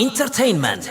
ኢንተርቴይንመንት።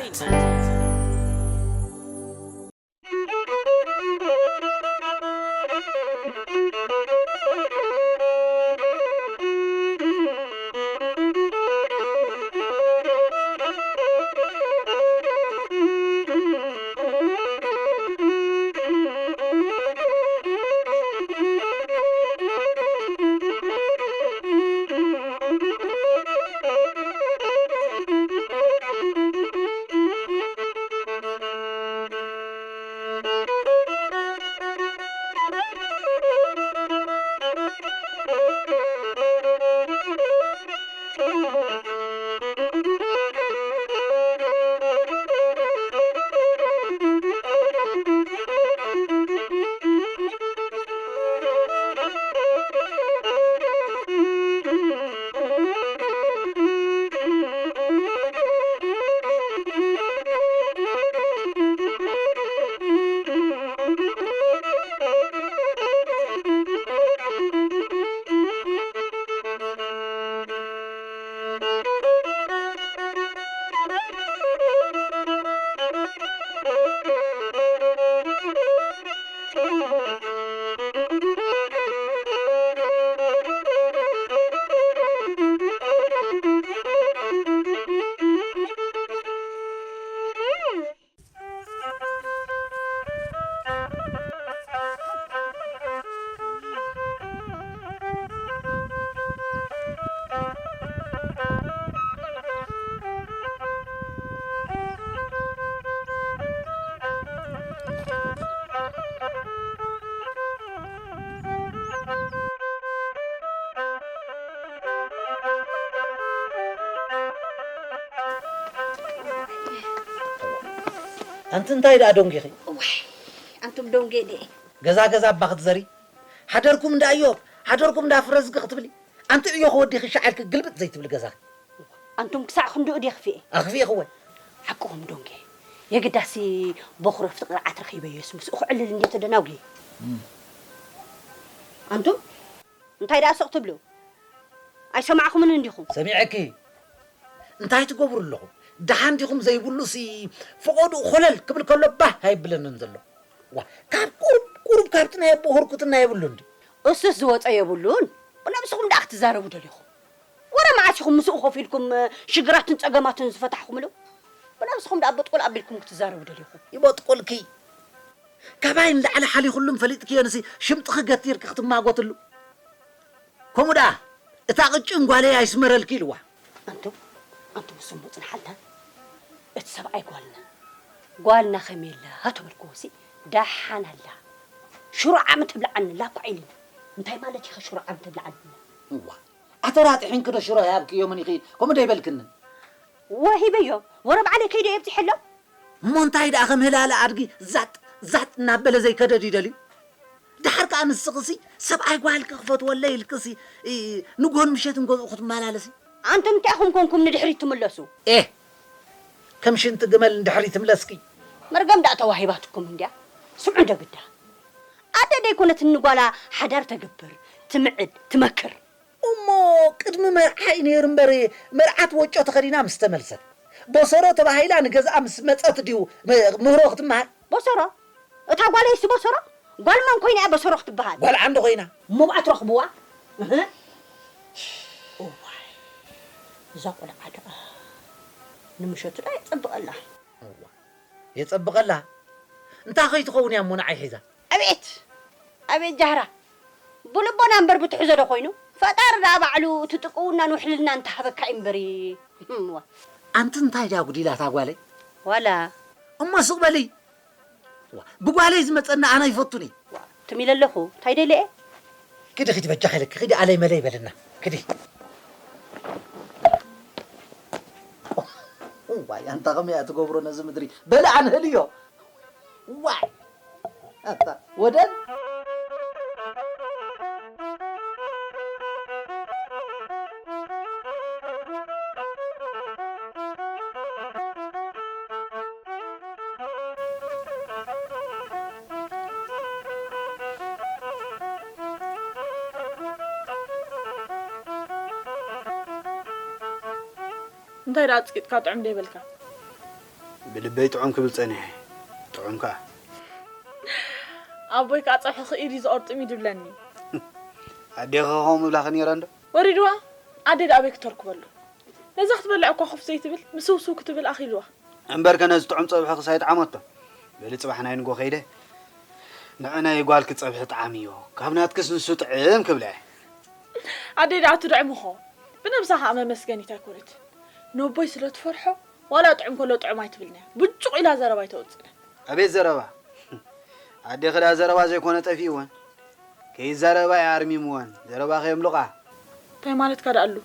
ኣንቲ እንታይ ደኣ ደንጒኺ? እዋይ፣ ኣንቱም ደንጌ ድየ? ገዛ ገዛ እባ ክትዘሪ፣ ሓደርኩም እንዳ እዮብ፣ ሓደርኩም እንዳ ፍረዝጊ ክትብሊ፣ ኣንቲ ዕዮ ክወዲኺ ሻዕ ኢልኪ ግልብጥ ዘይትብሊ ገዛኺ። ኣንቱም ክሳዕ ክንድኡ ድየ ክፍኤ? ኣኽፊእኽወ። ሓቅኹም ደንጌ። የግዳሲ በኹረ ፍጥቕርዓት ረኺበዮስ ምስኡ ክዕልል እንድየ ተደናጒየ። እም። ኣንቱም እንታይ ደኣ ስቕ ትብሉ? ኣይሰማዕኹምን እንዲኹም? ሰሚዐኪ። እንታይ ትገብሩ ኣለኹም? ደሓን ዲኹም ዘይብሉሲ፣ ፈቐድኡ ኾለል ክብል ከሎ ባህ ኣይብለንን ዘሎ። ዋ፣ ካብ ቁሩብ፣ ቁሩብ ካብቲ ናይ ኣቦ ህርኩትና የብሉን ድዩ? እሱስ ዝወጸ የብሉን። ብነብስኹም ደኣ ክትዛረቡ ደሊኹም። ወረ መዓስ ኢኹም ምስኡ ኮፍ ኢልኩም ሽግራትን ጸገማትን ዝፈታሕኩምሉ? ብነብስኹም ደኣ በጥቆል ኣቢልኩም ክትዛረቡ ደሊኹም። ይበጥቆልኪ። ካባይ ንላዕሊ ሓሊኹሉም ፈሊጥክዮ ንሲ ሽምጥኺ ገቲርኪ ክትማጎትሉ። ከምኡ ደኣ እታ ቅጭን ጓለይ ኣይስመረልኪ ኢልዋ። ኣንቱም፣ ኣንቱም ስሙ ጽንሓልታ፣ እቲ ሰብኣይ ጓልና፣ ጓልና ከመይ ኣላ ተበልክዎሲ፣ ደሓን ኣላ። ሽሮ ዓሚ ትብልዓኒ ኣላ እኳ ኢሉኒ። እንታይ ማለት ኢኻ ሽሮ ዓሚ ትብልዓኒ? እዋ፣ ኣተራጢሒንኪ ዶ ሽሮ ይሃብክዮ ምን ኢኺ ከምኡ ዶ ይበልክኒ? ወሂበዮ፣ ወረ ባዕለይ ከይደ የብጺሐሎም። እሞ እንታይ ደኣ ከም ህላለ ኣድጊ ዛጥ ዛጥ እናበለ ዘይከደ ድዩ ደልዩ? ደሓር ከኣ ንስኽሲ ሰብኣይ ጓልኪ ክፈትወለይ ኢልክሲ፣ እ፣ ንግሆን ምሸትን ገዝኡ ክትመላለሲ? ኣንቱም እንታይ ኢኹም ኮንኩም ንድሕሪት ትምለሱ? ኤህ፣ ከም ሽንቲ ግመል ንድሕሪት ትምለስኪ። መርገም ደኣ ተዋሂባትኩም እንድያ። ስምዑ ዶ ግዳ። ኣደ ደይኮነት ንጓላ ሓዳር ተግብር፣ ትምዕድ፣ ትመክር። እሞ ቅድሚ መርዓ እዩ ነይሩ እምበር፣ መርዓት ወጮ ተኸዲና ምስ ተመልሰት፣ ቦሰሮ ተባሂላ ንገዝኣ ምስ መጸት ድዩ ም-፣ ምህሮ ክትመሃር? ቦሰሮ? እታ ጓለይሲ ቦሰሮ? ጓል መን ኮይና እያ ቦሰሮ ክትበሃል? ጓል ዓንዲ ኮይና። መብኣ ትረኽብዋ? እህ። እዋይ፣ እዛ ቆልዓ ደኣ ንምሸቱ ደኣ የጸብቐላ። እዋ፣ የጸብቐላ? እንታይ ከይትኸውን እያ እሞ ንዓይ ሒዛ? ኣቤት! ኣቤት ጃህራ! ብልቦና እምበር ብትሕዞ ዶ ኮይኑ? ፈጣሪ ደኣ ባዕሉ እቲ ጥቅውናን ውሕልልናን እንተሃበካ እዩ እምበሪ። እም፣ ዋ። ኣንቲ እንታይ ድያ ጉዲላታ ጓለይ? ዋላ። እሞ ስቕ በሊ። ዋ፣ ብጓለይ ዝመጸና ኣነ ኣይፈቱን እየ። ዋ፣ ትም ኢለ ኣለኹ። እንታይ ደልየ? ክዲ፣ ክዲ፣ በጃ ከይለኪ፣ ክዲ፣ ኣለይ መለይ በልና። ክዲ። ዋይ፣ ኣንታ ከመይ እያ ትገብሮ ነዚ ምድሪ? በሊ ኣንህልዮ። ዋይ! ኣታ ወደን እንታይ ደኣ ኣጽቂጥካ ጥዑም ደይበልካ? ብልበይ ጥዑም ክብል ጸኒሐ። ጥዑም ከኣ። ኣቦይ ከኣ ጸብሒ ክኢድ እዩ ዝቆርጥም እዩ ድብለኒ። ኣዴኺ ከምኡ ብላኺ ነይራ እንዶ? ወሪድዋ? ኣደ ደኣ ኣበይ ክተርክበሉ? ነዛ ክትበልዕ እኳ ኮፍ ዘይትብል፣ ምስውስው ክትብል ኣኺልዋ። እምበርከ ነዚ ጥዑም ጸብሒ ክሳይ ጠዓመቶ። በሊ ጽባሕ ናይ ንጎ ከይደ፣ ንዕ ናይ ጓልኪ ጸብሒ ጠዓምዮ፣ ካብ ናትክስ ንሱ ጥዕም ክብለ። ኣደይ ደኣ ትድዕም እኾ። ብነብሳ ኸኣ መመስገኒት ኣይኮነት። ነቦይ ስለ ትፈርሖ፣ ዋላ ጥዑም ከሎ ጥዑም ኣይትብልንያ። ብጩቕ ኢላ ዘረባ ኣይተውጽእን። ኣቤት ዘረባ! ኣዴኺ ደኣ ዘረባ ዘይኮነ ጠፊእወን። ከይዛረባ እዩ ኣርሚምወን። ዘረባ ከየምልቓ። እንታይ ማለትካ ደኣ ኣሉ?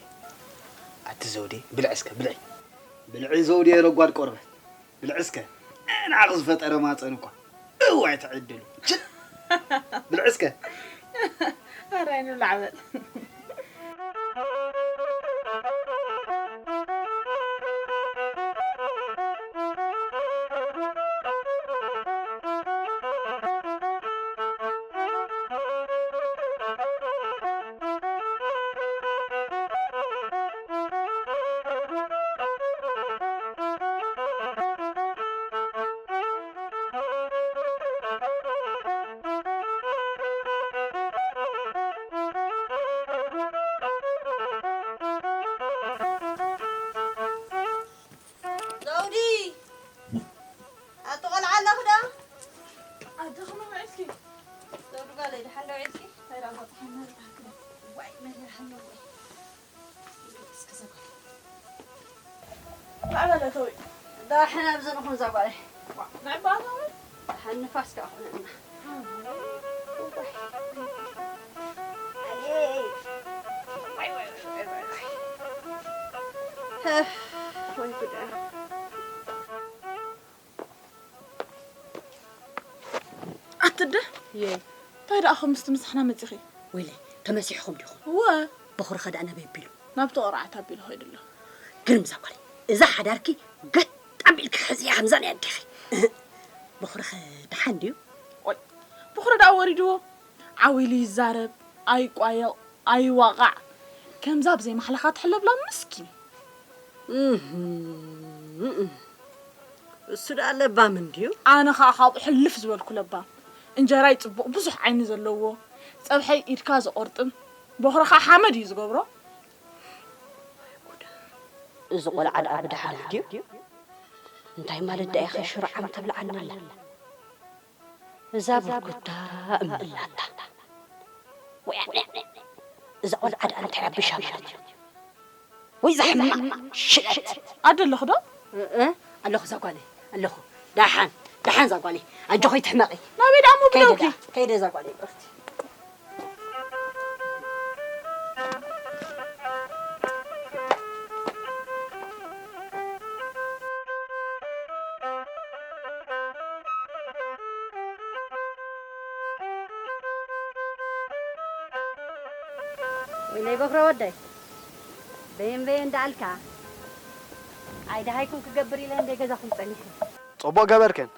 ኣቲ ዘውዴ፣ ብልዒ እስከ፣ ብልዒ። ብልዒ ዘውዴ ረጓድ ቆርበት። ብልዒ እስከ። ንዓኺ ዝፈጠረ ማጸን እኳ። እዋይ ትዕድሉ። ችእ! ብልዒ እስከ። ኣራይ ንብላዕ በል። ዘውዲ! ኣቲ ቆልዓ ኣለኺ ዶ? ኣደ ከመይ ውዒልኪ? ዘውዲ ጓለይ፣ ደሓን ዶ ውዒልኪ? እንታይ ደኣ ኣጋጢሓና? ዋይ፣ መን ይርሓና ዋይ። እስከ እዛ ጓል። ማዕበለ ተውይ። ደሓን ኣብ ዘንኹም እዛ ጓለይ። ዋ፣ ናይ ባዛዊ? ደሓን ንፋስ ከኣ ኾነና። ወይ ጉድ። ኣትደ? የይ። እንታይ ደኣ ከምስቲ ምሳሕና መጺኺ? ወይለይ፣ ተመሲሕኹም ዲኹም? እወ። በኹርኸ ደኣ ናበይ ኣቢሉ? ናብቲ ቁርዓት ኣቢሉ ኸይዱ ኣሎ። ግርም እዛ ጓለይ፣ እዛ ሓዳርኪ ገጥ ኣቢልኪ ሕዝያ ከምዛ ናይ ኣዴኺ። በኹርኸ ደሓን ድዩ? ኦይ፣ በኹሪ ደኣ ወሪድዎ። ዓው ኢሉ ይዛረብ፣ ኣይቋየቕ፣ ኣይዋቓዕ። ከምዛ ብዘይ ማሕለኻ ትሕለብላ ምስኪን። እህም፣ እሱ ደኣ ለባም እንድዩ። ኣነ ኸኣ ካብኡ ሕልፍ ዝበልኩ ለባም። እንጀራይ ጽቡቕ ብዙሕ ዓይኒ ዘለዎ፣ ጸብሐይ ኢድካ ዝቖርጥም፣ በኹሪ ኸኣ ሓመድ እዩ ዝገብሮ። እዚ ቆልዓ ደኣ ብደሓን ድዩ? እንታይ ማለት ደኣ ኢኸ ሽሮ ዓም ተብልዓኒ ኣላ? እዛ ብርኩታ እምኒ ኣላታ። ወይ ኣነ፣ እዛ ቆልዓ ደኣ እንታይ ኣቢሻ ማለት እዩ? ወይ እዛ ሕማቕ ሽለት። ኣደ ኣለኺ ዶ? እ፣ እ፣ ኣለኹ እዛ ጓለይ፣ ኣለኹ። ደሓን፣ ደሓን እዛ ጓለይ። ኣጆኺ ትሕመቒ። ናበይ ደኣ ከይደ ምብለውኪ? ደኣ፣ ከይደ እዛ ጓለይ፣ በርቲ። ወይለይ በኹረ ወደይ፣ በየን በየን ደኣልካ? ኣይ ደሃይኩም ክገብር ኢለ እንደ ገዛኹም ጸኒሐ። ጽቡቕ ገበርክን።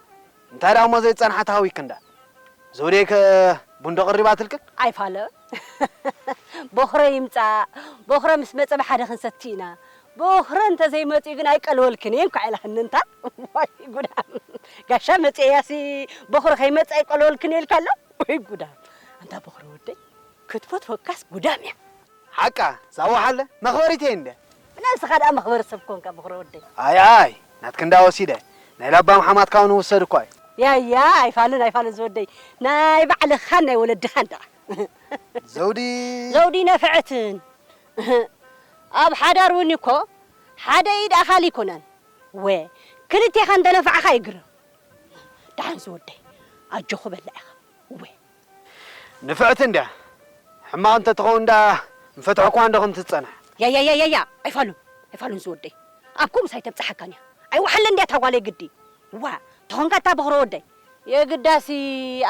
እንታይ ደኣ እሞ ዘይጸንሓ ተሃዊክን ደኣ? ዘውደይ ከ ቡን ዶ ቀሪባትልክን? ኣይፋለ። በኹረ ይምጻእ፣ በኹረ ምስ መጸ ብሓደ ክንሰቲ ኢና። በኹረ እንተ ዘይመጺኡ ግን ኣይቀልወልክን እየ እንኳዕ ኢለኽኒ እንታ። ዋይ ጉዳም። ጋሻ መጺኤያሲ በኹረ ከይመጽእ ኣይቀልወልክን እየ ኢልካ ኣሎ? ወይ ጉዳም። ኣንታ በኹረ ወደይ፣ ክትፎ ትወካስ ጉዳም እያ። ሓቃ፣ እዛ ወሓለ መኽበሪት እየ እንደ። ብነብስኻ ደኣ መኽበሪ ሰብ ኮንካ በኹረ ወደይ። ኣይ፣ ኣይ፣ ናትክንዳ ወሲደ። ናይ ላባም ሓማትካ እውን ውሰድ እኳ እዩ። ያያ፣ ኣይፋልን፣ ኣይፋልን ዝወደይ። ናይ ባዕልኻን ናይ ወለድኻን ደኣ። ዘውዲ። ዘውዲ ነፍዐትን። ኣብ ሓዳር እውን እኮ ሓደ ኢድ ኣኻሊ ኣይኮነን። ወ፣ ክልቴኻ እንደነፋዕኻ ይግርም። ደሓን ዝወደይ፣ ኣጆኹ በላ ኢኻ። ወ። ንፍዕቲ እንድያ። ሕማቕ እንተ ትኸውን ደኣ ምፈትሐኳ እንዶ ከም ትጸንሕ። ያያያያያ፣ ኣይፋሉን፣ ኣይፋሉን ዝወደይ። ኣብ ከምኡስ ኣይተብጽሓካን እያ። ኣይወሓለን እንድያ እታ ጓለይ ግዲ። ዋ፣ ተኾንካ እታ በኹረ ወደይ። የግዳሲ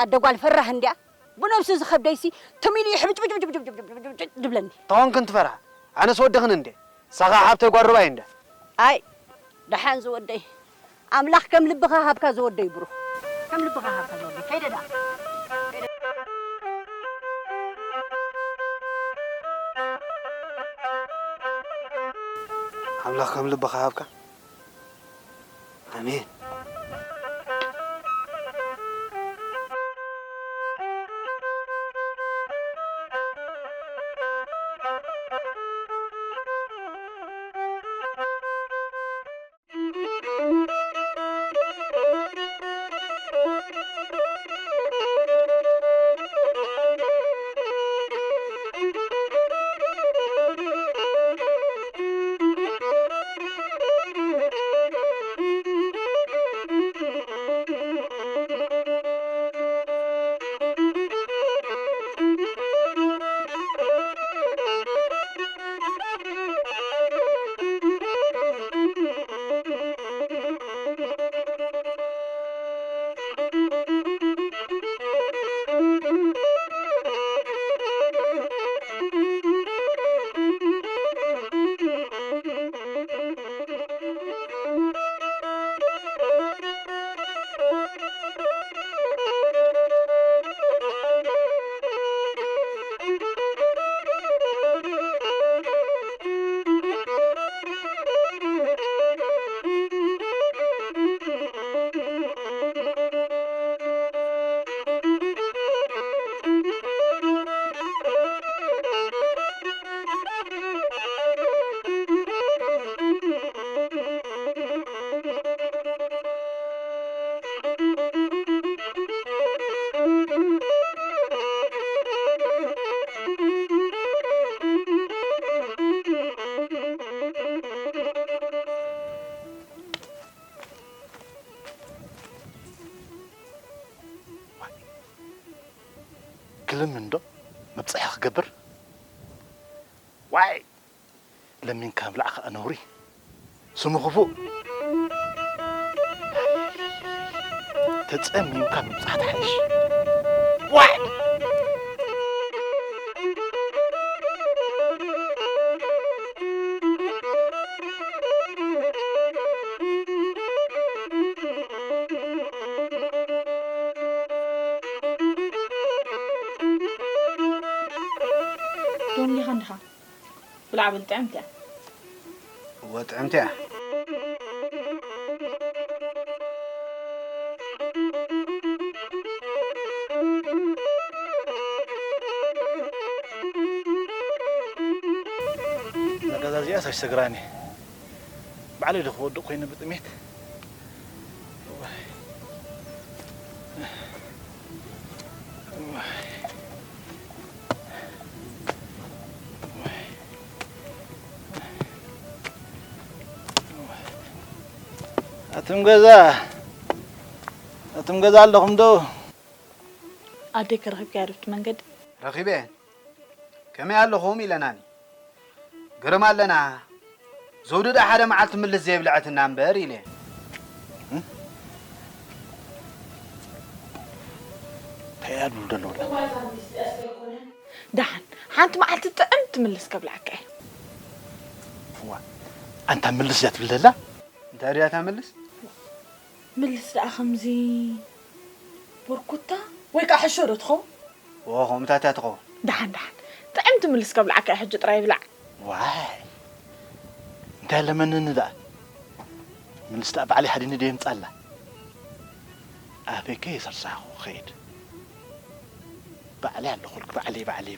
ኣደ ጓል ፈራህ እንድያ። ብነብሱ ዝኸብደይሲ ትም ኢሉ ይሕብጭብጭብጭብጭብጭብጭብጭ ድብለኒ። ተኾንክን ትፈርሃ። ኣነስ ወድኽን እንዴ? ሳኻ ሓብተይ ጓል ርባይ እንደ። ኣይ፣ ደሓን ዝወደይ። ኣምላኽ ከም ልብኻ ሃብካ ዝወደይ ብሩኽ። ከም ልብኻ ሃብካ ዝወደይ። ከይደ ደኣ። ኣምላኽ ከም ልብኻ ይሃብካ። ኣሜን። ክልምን ዶ መብጽሒ ክገብር? ዋይ! ለሚንካ ምብላዕ ከኣ ነውሪ። ስሙ ክፉእ። ተጸሚምካ ምብጻሕ ትሓይሽ። ዋይ! ዶም ዲኻ እንድኻ? ብላዕ በል፣ ጥዕምቲ እያ። እወ፣ ጥዕምቲ እያ። እዛ ገዛ እዚኣስ ኣይሰግራን እየ። ባዕለይ ዶ ክወድቕ ኮይነ ብጥሜት? እዋይ። እዋይ። እዋይ። ኣቱም ገዛ፣ ኣቱም ገዛ ኣለኹም ዶ? ኣደይ ከረኺብካያ ዶ ኣብቲ መንገዲ? ረኺበየን። ከመይ ኣለኹም ኢለናኒ። ግርም ኣለና። ዘውዲ ደኣ ሓደ መዓልቲ ምልስ ዘይብልዐትና እምበር ኢለ። እንታይ እያ ድብሉ ዘለዉ? ደሓን፣ ሓንቲ መዓልቲ ጥዕም ትምልስ ከብልዓካ እየ። እዋ፣ ኣንታ ምልስ እያ ትብል ዘላ? እንታይ ድያ እታ ምልስ? ምልስ ደኣ ከምዚ ቦርኩታ ወይ ከዓ ሕሾ ዶ ትኸውን? ዎ፣ ከምኡታት እያ ትኸውን። ደሓን፣ ደሓን። ጥዕም ትምልስ ከብልዓካ እየ፣ ሕጂ ጥራይ ብላዕ። ዋይ፣ እንታይ ኣለመንኒ ደኣ? ምልስ ደኣ ባዕለይ ሓዲነ ድየ የምጻላ? ኣፈይ ከየሰርሳኹ ክኸይድ። ባዕለይ ኣለኹልክ፣ ባዕለይ፣ ባዕለይ።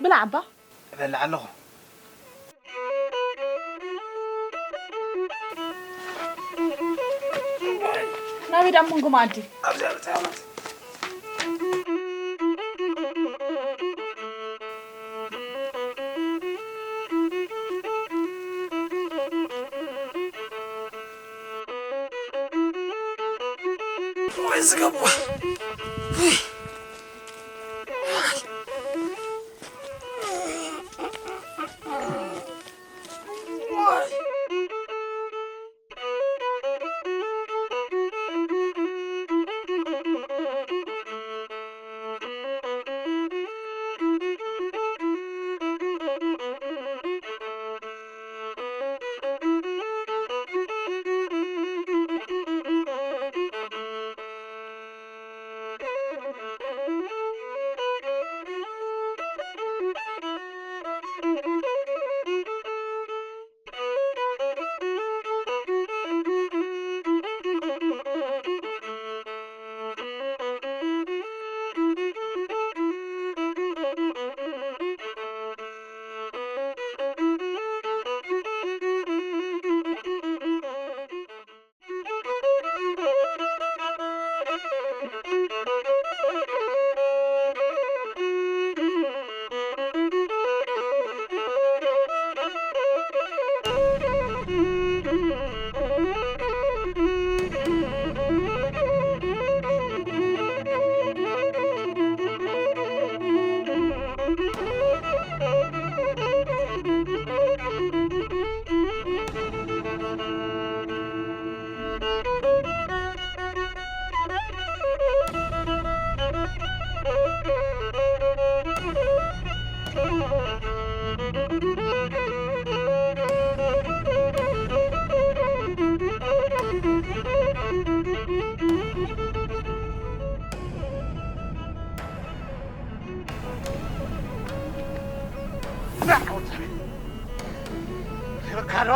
ብላዕ እባ። እበልዕ ኣለኹ። ናበይ ደኣ መንጎ መኣዲ? ኣብዚኣ በጺሓ ማለት። ወይ ዝገቡ። ካሮ።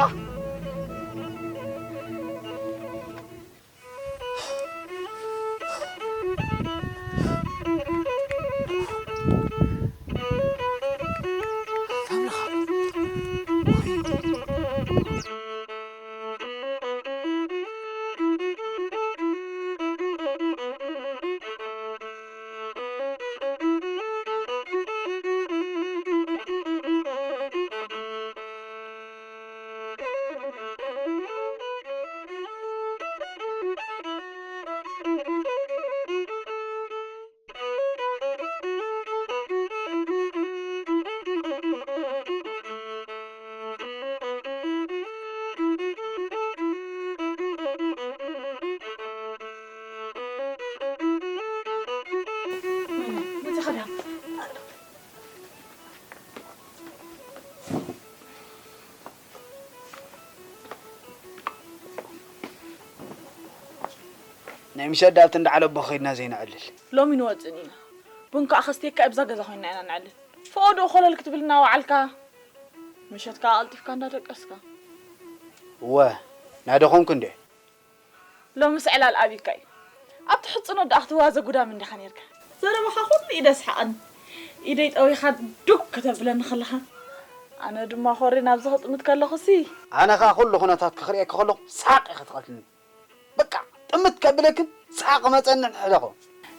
ናይ ምሸት ዳብቲ እንዳዓለቦ ኸይድና ዘይነዕልል። ሎሚ ንወጽእን ኢና። ቡን ከኣ ከስትየካ ኣብዛ ገዛ ኮይንና ኢና ነዕልል። ፈቐድኡ ኮለል ክትብል እናወዓልካ፣ ምሸት ከኣ ቀልጢፍካ እንዳደቀስካ። እወ፣ ናደኸምኩ እንዴ? ሎምስ ዕላል ኣቢካ እዩ። ኣብቲ ሕጽኖት ደኣ ክትዋዘ ጉዳም እንዲኻ ኔርካ። ዘረባኻ ኩሉ ኢደ ስሓቐኒ። ኢደይ ጠዊኻ ዱክ ከተብለኒ ከለኻ። ኣነ ድማ ኾሪ ናብዚ ክጥምት ከለኹሲ። ኣነ ኸኣ ኩሉ ኩነታት ክኽርእየኪ ከለኹ ሳቕ ኢኺ ትቐትልኒ። በቃ ጥምት ከብለክን ሳቕ መጸኒ ሕደኾ።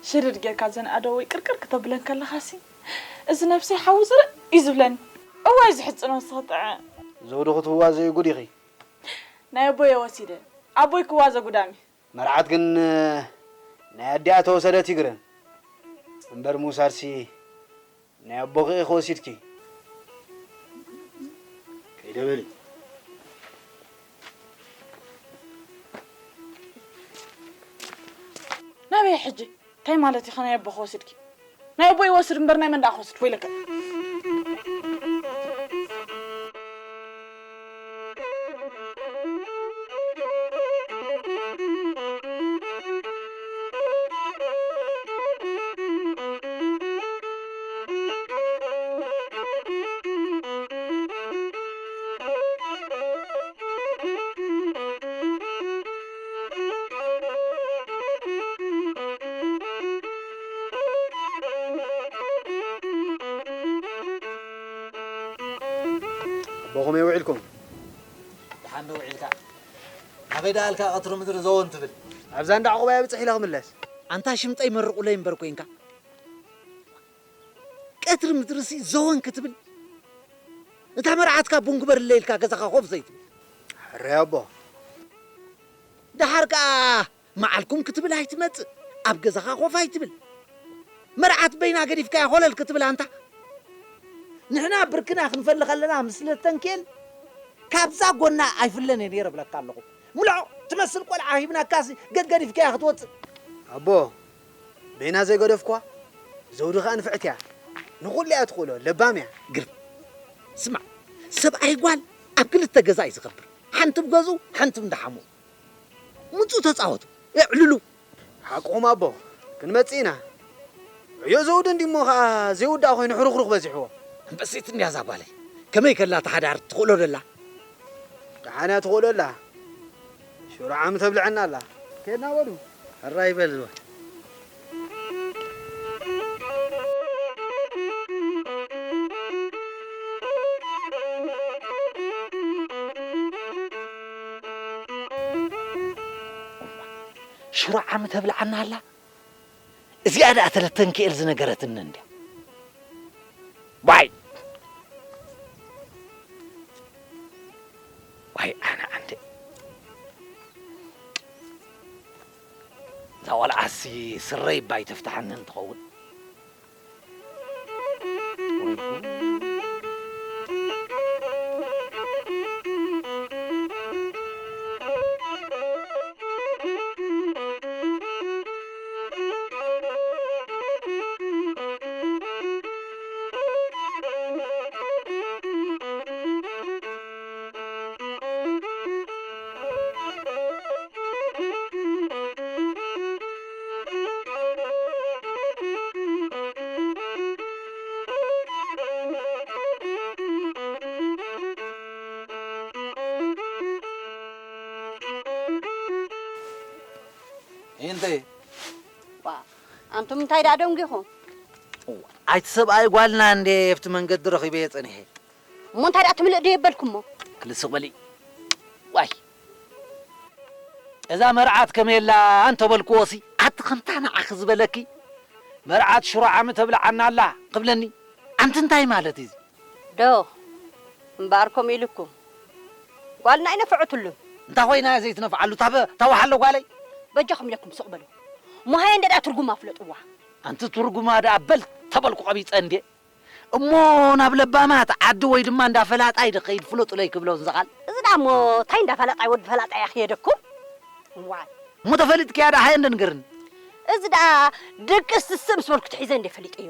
ሽርድ ጌርካ ዘን ኣደወይ ቅርቅር ክተብለን ከለኻሲ። እዚ ነብሰይ ሓዊ ዝርእ እዩ ዝብለኒ። እዋይ ዝሕጽኖ ስኽጥዐ። ዘውዲ ክትዋዘዩ ጉድ ኢኺ። ናይ ኣቦየ ወሲደ። ኣቦይ ክዋዘ ጉዳሚ። መርዓት ግን ናይ ኣዲኣ ተወሰደት ይግረም። እምበር ምውሳድሲ ናይ ኣቦኺ ኢኺ ወሲድኪ። ከይደ በሊ። ናበይ ሕጂ? እንታይ ማለት ኢኻ ናይ ኣቦኺ ወሲድኪ? ናይ ኣቦይ ወስድ እምበር ናይ መን ደኣ ክወስድ? ወይለከ። ኣቦኹም ውዒልኩም? ደሓን ዶ ውዒልካ? ናበይ ደኣልካ ቀትሪ ምድሪ ዘወን ትብል? ኣብዛ እንዳ ዕቑባይ ኣብጽሕ ኢለ ክምለስ። ኣንታ ሽምጠይ መርቑለይ እምበር ኮንካ። ቀትሪ ምድርሲ ዘወን ክትብል? እታ መርዓትካ ቡን ግበርለይ ኢልካ ገዛኻ ኮፍ ዘይትብል? ሕራይ ኣቦ። ደሓር ከኣ መዓልኩም ክትብል ኣይትመጽእ፣ ኣብ ገዛኻ ኮፍ ኣይትብል። መርዓት በይና ገዲፍካያ ኮለል ክትብል ኣንታ። ንሕና ብርክና ክንፈሊ ከለና ምስ ለተንኬል ካብዛ ጎና ኣይፍለን እየ ነይረ እብለካ ኣለኹ። ምልዖ ትመስል ቆልዓ ሂብናካሲ ገድገዲፍካያ ክትወጽእ። ኣቦ፣ በይና ዘይገደፍኳ፣ ዘውዲ ኸኣ ንፍዕቲ እያ። ንኹሉ እያ ትኽእሎ፣ ለባም እያ። ግርም። ስማዕ፣ ሰብኣይ ጓል ኣብ ክልተ ገዛ እዩ ዝኸብር። ሓንቲ ብገዝኡ፣ ሓንቲ እንዳሓሙ። ምጹ ተጻወቱ፣ እዕልሉ። ሓቅኹም ኣቦ፣ ክንመጽእ ኢና። ዕዮ ዘውዲ እንዲሞ ኸኣ ዘይውዳእ ኮይኑ ሕሩኽሩኽ በዚሕዎ። ኣንበሲት እንድያ እዛ ጓለይ። ከመይ ከላ እታ ሓዳር ትኽእሎ ደላ? ደሓን እያ ትኽእሎ ኣላ። ሽሮ ዓሚ ተብልዐና ኣላ። ከድና በሉ። ሕራይ በል። ሽሮ ዓሚ ተብልዓና ኣላ። እዚኣ ደኣ ተለተንክኤል ዝነገረትኒ እንድያ። ዋይ! ዋይ ኣነ ዓንደ። እዛ ቆልዓሲ ስረይ እባ ኣይተፍትሓንን ትኸውን። እንተ ዋ፣ ኣንቱም እንታይ ደኣ ደንጊኹም? ኣይቲ ሰብኣይ ጓልና እንዴ ኣብቲ መንገዲ ረኺበዮ ጸኒሐ። እሞ እንታይ ደኣ ትምልእ ደየበልኩሞ? ክልስቕ በሊ። ዋይ። እዛ መርዓት ከመየላ እንተበልክዎሲ፣ ኣቲ ከምታ ንዓኺ ዝበለኪ፣ መርዓት ሽሮ ዓሚ ተብልዓና ኣላ ክብለኒ። ኣንቲ እንታይ ማለት እዩ እዚ? ዶ፣ እምበኣር ከምኡ ኢልኩም። ጓልና ኣይነፍዐትሉን። እንታ ኮይና እያ ዘይትነፍዓሉ? ታበ-፣ ታወሓሎ ጓለይ? በጃኹም ኢለኩም ስቕ በሉ። መሃየ እንደ ደኣ ትርጉማ ፍለጥዋ። ኣንቲ ትርጉማ ደኣ በል ተበልኩ ቀቢጸ እንዴ። እሞ ናብ ለባማት ዓዲ ወይ ድማ እንዳ ፈላጣይ ድኸይድ ፍለጡለይ ክብሎን ዝቓል። እዚ ደኣ እሞ ታይ እንዳ ፈላጣይ ወዲ ፈላጣይ እያ ክየደኩም? ዋይ። እሞ ተፈሊጥክያ ደኣ ሃየ እንደ ንገርኒ። እዚ ደኣ ድቅስ ስም ስበልኩ ትሒዘ እንደ ፈሊጠዮ።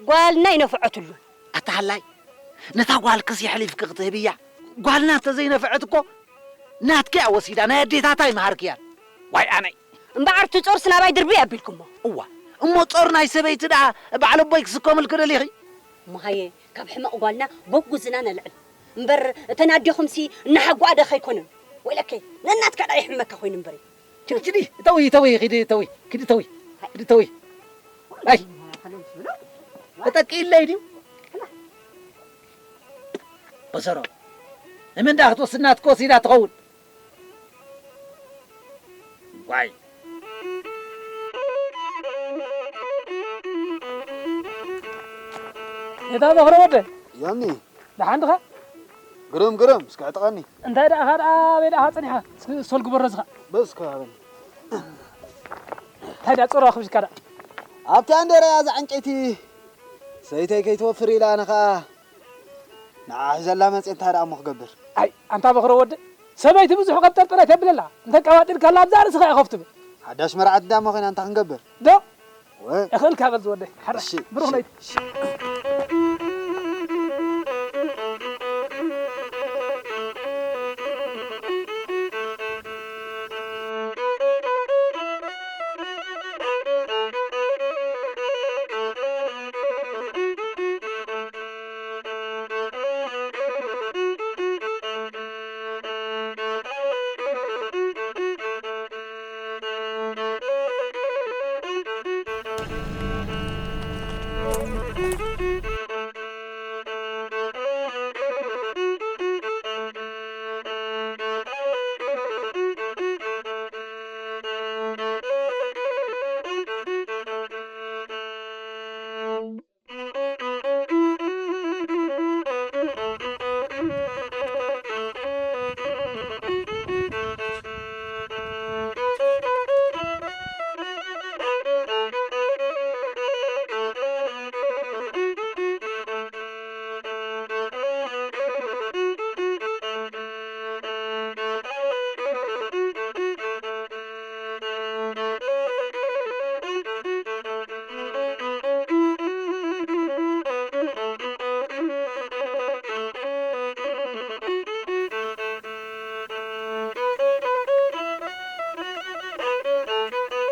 ጓልና ይነፍዐትሉን። ኣታ ሃላይ፣ ነታ ጓልክስ የሕሊፍኪ ክትህብያ? ጓልና ተዘይነፍዐት እኮ ናትኪ እያ ወሲዳ፣ ናይ ኣዴታታ ይምሃርክያን። ዋይ ኣነይ። እምበኣር እቲ ጾርስ ናባይ ድርቢ ኣቢልኩሞ። እዋ፣ እሞ ጾር ናይ ሰበይቲ ደኣ በዓል ኣቦይ ክስከምልኪ ደሊኺ? እሞ ሃየ፣ ካብ ሕመቕ ጓልና በጉዝና ነልዕል። እምበር እተን ኣዴኹምሲ እናሓጓኣ ዶ ከይኮነን? ወይለከይ፣ ነናትካ ደኣ ይሕመካ ኮይኑ እምበር። ኪዲ፣ ኪዲ፣ እተዊ፣ እተዊ፣ ኪዲ፣ እተዊ፣ ኪዲ፣ እተዊ፣ ኪዲ፣ እተዊ። ኣይ፣ ተጠቂኢለይ ድዩ? በሰሮ፣ ንመን ደኣ ክትወስድ ናትካ ወሲዳ ትኸውን? ዋይ። የታ በኽረ ወደ? ያኒ። ደሓን ድኻ? ግርም፣ ግርም፣ እስኪ ዕጠቐኒ። እንታይ ደኣ፣ ደኣ፣ ኣበይ ደኣ ጸኒሓ? እስኪ ሶል ግበሮ ዝኻ። በስ፣ እስኪ ሃበኒ። እንታይ ደኣ ጾር ኣኽቢስካ ደኣ? ኣብቲ ኣንደረ እያ እዛ ዕንጨይቲ ሰይተይ ከይትወፍር ኢላ፣ ኣነ ኸኣ ንዓ ሒዘላ መጽየ፣ እንታይ ደኣ እሞ ክገብር? ኣይ፣ ኣንታ በኽረ ወደ፣ ሰበይቲ ብዙሕ ከብጠርጥረት የብለላ። እንተ ቀባጢርካላ ኣብዛ ርእስኻ እያ ከፍትብ። ሓዳሽ መርዓት ዳሞ ኾይና እንታይ ክንገብር? ዶ? ወ- እኽእልካ በል ዝወደይ። ሓራ፣ እሺ፣ ብሩኽ እሺ፣ ለይቲ። እሺ።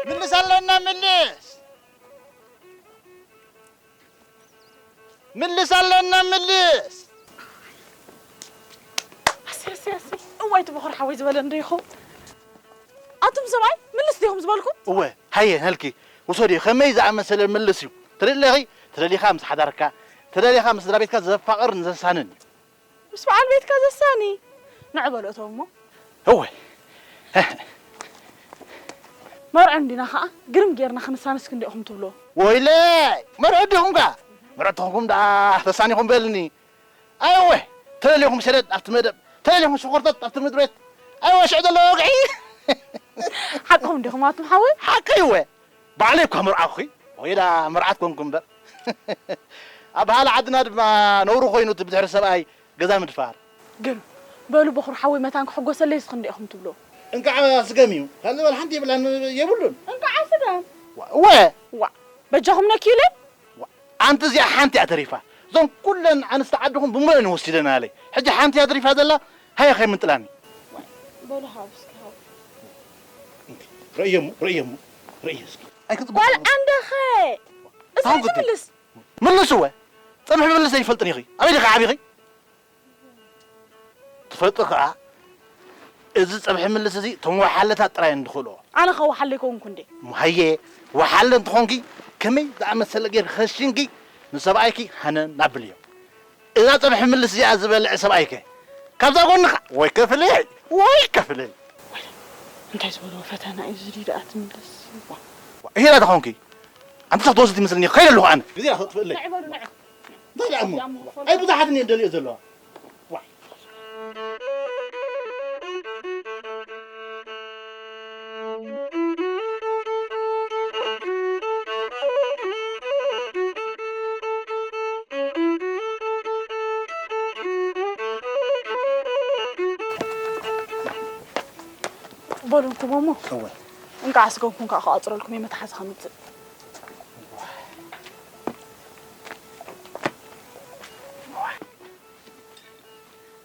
ምልስ ኣለና፣ ምልስ! ምልስ ኣለና፣ ምልስ! ኣሰይ፣ ኣሰይ፣ ኣሰይ። እዋይ፣ እቲ በኹር ሓወይ ዝበለ እንዶ ይኸውን። ኣቱም ሰብኣይ፣ ምልስ ዲኹም ዝበልኩም? እወ፣ ሃየ፣ ነልኪ፣ ውሰድዮ። ከመይ ዝኣመሰለ ምልስ እዩ። ትደለኺ፣ ትደሊኻ ምስ ሓዳርካ፣ ትደሊኻ ምስ ስድራ ቤትካ ዘፋቕርን ዘሳንን እዩ። ምስ በዓል ቤትካ ዘሳኒ። ንዕ በሉ እቶም እሞ። እወ። መርዑ እንዲና ኸዓ፣ ግርም ጌርና ክንሳንስ ክንዲኹም ትብሎ። ወይለይ፣ መርዑ ዲኹም ከ? መርዑ ተኾንኩም ደኣ ተሳኒኹም በልኒ። ኣይወ፣ ተለሊኹም ሸደድ ኣብቲ መደብ፣ ተለሊኹም ሽኾርተት ኣብቲ ምድሪ ቤት። ኣይወ፣ ሽዑ ዘሎ ወግዒ። ሓቅኹም ዲኹም ኣቱም ሓወይ? ሓቀይ እወ። ባዕለይ እኳ መርዓኹኺ፣ ወይዳ መርዓት ኮንኩ እምበር። ኣብ ባህሊ ዓድና ድማ ነውሪ ኮይኑ እቲ ብድሕሪ ሰብኣይ ገዛ ምድፋር። ግን በሉ በኹር ሓወይ መታን ክሕጎሰለይ እስኺ እንዲኹም ትብሎ። እንቃዕ ስገም እዩ። ካልእ በል ሓንቲ የብላን፣ የብሉን። እንቃዕ ስገም። ዋ፣ እወ። ዋ፣ በጃኹም ነክዩለይ። ዋ፣ ኣንቲ እዚኣ ሓንቲ እያ ተሪፋ። እዞም ኩለን ኣንስቲ ዓድኹም ብምሉአን ወሲደናለይ። ሕጂ ሓንቲ እያ ተሪፋ ዘላ። ሃየ ከይምንጥላኒ። በሉ ሃው እስኪ ሃው። ረእየሞ፣ ረእየሞ፣ ረእየ እስኪ። ኣይክጽቡቕ። ጓል ዓንደኸ። እስኪ ኣሁን ግዲ። ትምልስ። ምልስ እወ። ጸንሑ ምልስ ዘይፈልጥን ኢኺ። ኣበይ ዲኺ ዓቢኺ? ትፈልጢ ከኣ እዚ ጸብሒ ምልስ እዚ እቶም ወሓለታት ጥራይ እንድኽእልዎ። ኣነ ኸ ወሓለ ኣይኮንኩ እንዴ? እሞ ሃየ፣ ወሓለ እንተኾንኪ ከመይ ዝኣመሰለ ጌርኪ ከሽንኪ ንሰብኣይኪ ሃነን ኣብልዮ። እዛ ጸብሒ ምልስ እዚኣ ዝበልዐ ሰብኣይከ ካብዛ ጎንኻ ወይ ከፍለይ ወይ ከፍለይ። እንታይ ዝበልዎ ፈተና እዩ እዚ ደኣ ትምልስ? ሄራ ተኾንኪ ኣንቲ ትወስድ ይመስለኒ ከይደ ኣለኹ ኣነ። ግዜ ከጥፍእለይ። ንዕ በሉ፣ ንዕ። እንታይ ደኣ እሞ? ኣይ ብዙሓት እኔ ደልዮ ዘለዋ። ዋይ። በሉ እንኩሞ እሞ። እወ። እንቃዕ ስገምኩም ከዓ ክቋጽረልኩም እየ መተሓዚ ከምጽእ።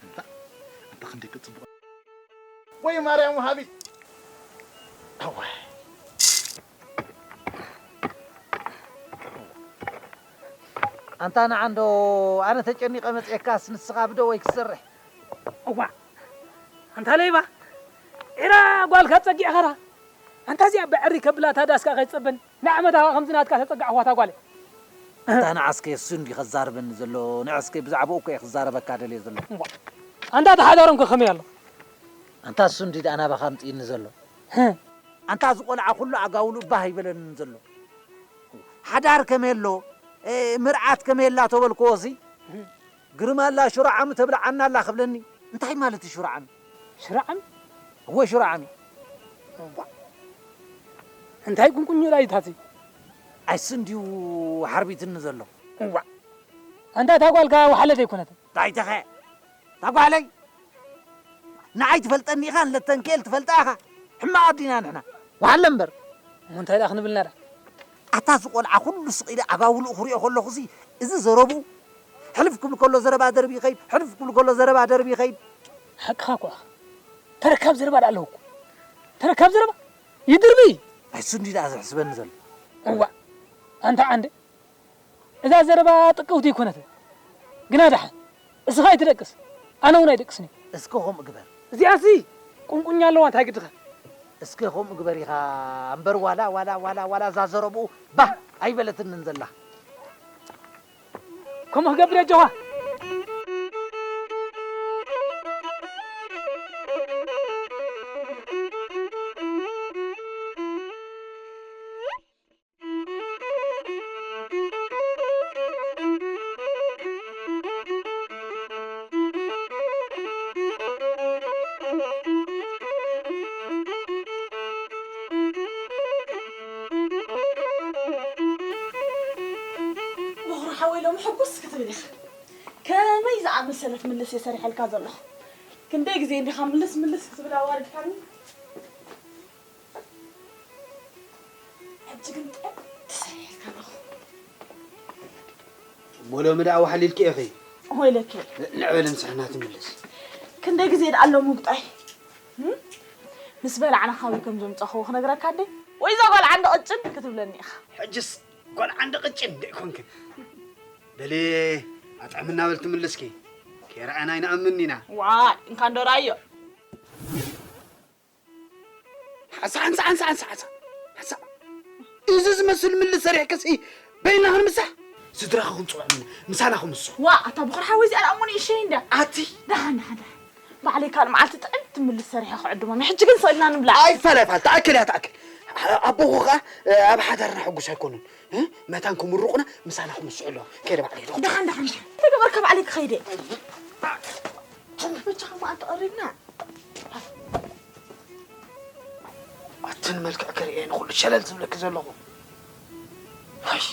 እንታ፣ እንታ ክንደይ ክጽብቕ። ወይ ማርያም ወሃቢት። እወ። ኣንታ ንዓ እንዶ ኣነ ተጨኒቐ መጽኤካስ ንስኻ ብዶ ወይ ክትሰርሕ? እዋ፣ ኣንታ ለይባ፣ ዒራ ጓልካ ጸጊዕኻራ። ኣንታ እዚኣ ብዕሪ ከብላ እታ ዳስካ ከይትጸበን፣ ንዓመታ ከምዚ ናትካ ተጸጋዕኽዋ እታ ጓለይ። ኣንታ ንዓስከ እሱ እንዲ ከዛርበኒ ዘሎ፣ ንዕስከ ብዛዕባኡ እኮ እየ ክዛረበካ ደልየ ዘሎ። እዋ፣ ኣንታ እታ ሓዳሮም ከ ከመይ ኣሎ? ኣንታ እሱ እንዲ ደኣ ናባኻ ኣምጽእኒ ዘሎ። ህም። ኣንታ እዚ ቆልዓ ኩሉ ኣጋውሉ ባህ ይበለኒ ዘሎ። ሓዳር ከመይ ኣሎ፣ እ፣ ምርዓት ከመይ ኣላ ተበልክዎ እዚ፣ ግርም ኣላ ሽሮ ዓሚ ተብልዓና ኣላ ክብለኒ። እንታይ ማለት እዩ ሽሮ ዓሚ? ሽሮ ዓሚ? እወ፣ ሽሮ ዓሚ። እዋ። እንታይ ቁንቁኝ ኢላ እዩ ታቲ? ኣይስ እንድዩ ሓርቢትኒ ዘሎ። እዋ። ኣንታ እታ ጓልካ ወሓለት ኣይኮነትን። እንታይ ተኸ? እታ ጓለይ ንዓይ ትፈልጠኒ ኢኻ፣ ንለተንክኤል ትፈልጣ ኢኻ። ሕማቕ ኣዲና ንሕና። ወሓለ እምበር። እሞ እንታይ ደኣ ክንብል ኢና ደኣ? ኣታ እዚ ቆልዓ ኩሉ ስቕ ኢለ ኣጋውልኡ ክሪኦ ከለኹ እዚ፣ እዚ ዘረብኡ ሕልፍ ክብል ከሎ ዘረባ ደርቢ ይኸይድ፣ ሕልፍ ክብል ከሎ ዘረባ ደርቢ ይኸይድ። ሓቅኻ እኮ ኢኻ። ተረካብ ዘረባ ደኣ ኣለዎ እኮ። ተረካብ ዘረባ ይድርቢ። ኣይሱ እንዲ ደኣ ዘሕስበኒ ዘሎ። እዋ፣ ኣንታ ዓንደ፣ እዛ ዘረባ ጥቅውቲ ኣይኮነትን። ግና ደሓን፣ እስኻ ኣይትደቅስ፣ ኣነ እውን ኣይደቅስን እየ። እስከ ከምኡ ግበር። እዚኣሲ ቁንቁኛ ኣለዋ፣ እንታይ ግድኻ? እስከ ከምኡ ግበር ኢኻ እምበር፣ ዋላ፣ ዋላ፣ ዋላ፣ ዋላ እዛ ዘረብኡ ባህ ኣይበለትንን ዘላ። ከምኡ ክገብር እየ ኣጆኻ። በኹሪ ሓወይ፣ ሎሚ ሕጉስ ክትብል ኢኻ። ከመይ ዝኣመሰለት ምልስ እየ ሰሪሐልካ ዘለኹ። ክንደይ ግዜ እንዲኻ ምልስ ምልስ ክትብል ኣዋሪድካኒ። ሕጂ ግን ጥዕምቲ ሰሪሐልካ ኣለኹ። እሞ ሎሚ ደኣ ዋሕሊልኪ ኢኺ። ወይለኪ። ንዕ በሊ ምሳሕና ትምልስ። ክንደይ ግዜ ደኣ ኣሎ ምጉጣይ? እም? ምስ በላዕና ካበይ ከም ዘምጻኹዎ ክነግረካ እንዴ? ወይ እዛ ጓል ዓንዲ ቅጭን ክትብለኒ ኢኻ። ሕጅስ ጓል ዓንዲ ቅጭን እንዴ ኮንክን? በሊ ኣጥዕምና በል ትምልስኪ። ከይረኣና ኣይንኣምን ኢና። ዋይ፣ እንካ እንዶ ረኣዮ። ሓንሳ፣ ሓንሳ፣ ሓንሳ፣ ሓንሳ፣ ሓንሳ፣ ሓንሳ። እዚ ዝመስል ምልስ ሰሪሕክሲ በይንና ክንምሳሕ? ስድራኻ ክንጽውዕ ምሳና ክምስሑ። ዋ፣ ኣታ በኹሪ ሓወይ፣ እዚኣ ደኣ እሞ ንእሸይ እንድያ። ኣቲ። ደሓን፣ ደሓን፣ ደሓን። ባዕለይ ካልእ መዓልቲ ጥዕምቲ ምልስ ሰሪሐ ክዕድሞም። ሕጂ ግን ስቕ ኢልና ንብላዕ። ኣይፋል፣ ኣይፋል፣ ተኣክል እያ፣ ተኣክል። ኣቦኹ ኸኣ ኣብ ሓዳርና ሕጉስ ኣይኮኑን። እ? መታን ክምርቑና ምሳና ክምስሑ ኣለዎም። ከይደ ባዕለይ ዶ። ደሓን፣ ደሓን፣ ደሓን። ተገበርካ ባዕለይ ክኸይደ። በጃኻ መዓልቲ ቀሪብና። ኣትን መልክዕ ክርእየ ንኹሉ ሸለል ዝብለኪ ዘለኹ። ሃይ።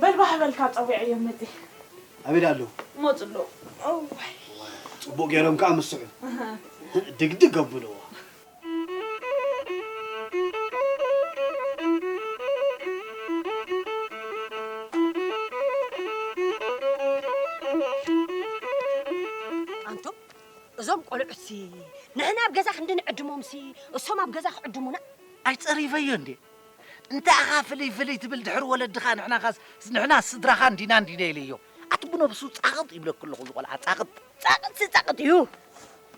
በል ባህ በልካ ጸዊዐዮም መጺ። ኣበይ ደኣ ኣለዉ? ይመጹ ኣለዉ። እዋይ። ጽቡቕ ገይሮም ከኣ ምስሑ። ኣሃ። ድግድግ ኣብልዎ። ኣንቱም፣ እዞም ቆልዑትሲ ንሕና ኣብ ገዛ ክንዲ ንዕድሞምሲ እሶም ኣብ ገዛ ክዕድሙና? ኣይጸሪፈዮ እንዴ? እንታይ ኢኻ ፍልይ ፍልይ ትብል ድሕሪ ወለድኻ? ንሕናኻስ፣ ንሕና ስድራኻ እንዲና እንዲና ኢለዮ። ኣቲ ብነብሱ ጻቕጥ ይብለኩ ኣለኹ፣ እዚ ቆልዓ ጻቕጥ። ጻቕጥሲ ጻቕጥ እዩ።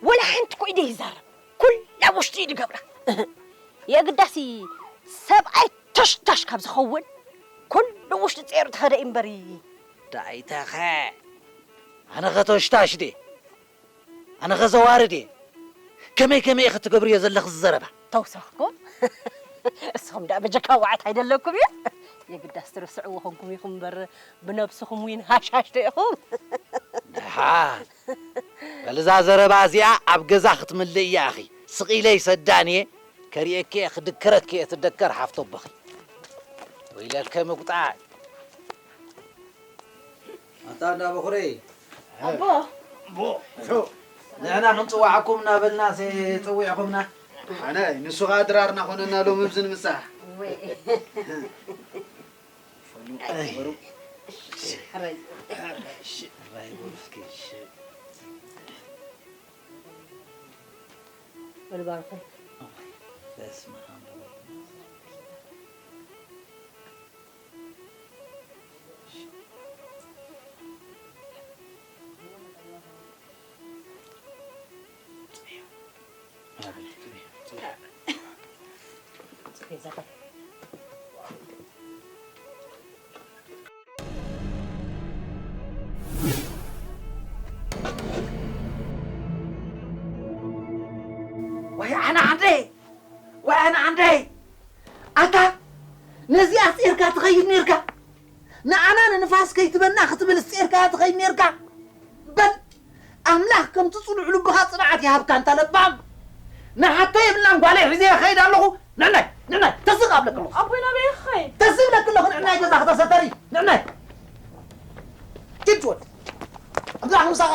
ወላ ሓንቲ እኮ ኢደ ይዛረብ። ኩላ ውሽጢ እዩ ዝገብራ። የግዳሲ ሰብኣይ ተሽታሽ ካብ ዝኸውን ኩሉ ውሽጢ ጸይሩ ተኸደ እምበሪ። ዳይተኸ ኣነ ኸተሽታሽ ድየ? ኣነ ኸ ዘዋርድ እየ? ከመይ ከመይ ኢኺ ትገብርዮ ዘለኺ እዚ ዘረባ? ተውሳኽኩም። እስኹም ደኣ በጀካ ዋዕት ኣይደለኩም እዩ። የግዳስ ትርስዕዎ ኾንኩም ኢኹም እምበር ብነብስኹም ዊን ሃሽሃሽ ዶ ኢኹም? ደሓን። በል እዛ ዘረባ እዚኣ ኣብ ገዛ ክትምልእ እያ ኣኺ። ስቕ ኢለ ይሰዳን እየ። ከርእየኪ እየ፣ ክድክረኪ እየ፣ ትደከር ሓፍቶ ኣቦኺ። ወይለከ ምቁጣዕ። ኣታ እንዳ በኹረይ። ኣቦ። ኣቦ። ንሕና ክንጽዋዓኩም እናበልና ጸዊዕኹምና። ኣነ፣ ንሱ ኸኣ ድራርና ኾነና ሎሚ ኣብዚ ንምጻሕ። ወይ። ፈሉ። ኣይ። በሩ። ሕራይ። ሕራይ በሉ እስኪ፣ እሺ። በሉ ባርኹ። በስመ ኣብ ወወልድ ወመንፈስ ወይ ኣነ ዓንደይ! ወይ ኣነ ዓንደይ! ኣታ ነዚኣ ጼርካ ትኸይድ ኔርካ? ንዓና ንንፋስ ከይትበና ክትብል ጼርካ ትኸይድ ኔርካ? በል ኣምላኽ ከምቲ ጽኑዕ ልብኻ ጽንዓት ይሃብካ እንታ ለባም። ንሓቶ የብልናን ጓለይ ሒዘ ይኸይድ ኣለኹ። ንዕናይ ንዕናይ ተስቕ ኣብለክ ኣለኹ። ኣቦይ ናበይ ይኸይድ? ተስብለክ ኣለኹ ንዕናይ ገዛ ክተሰተሪ ንዕናይ። ኪድ ወድ ኣምላኽ ምሳኻ።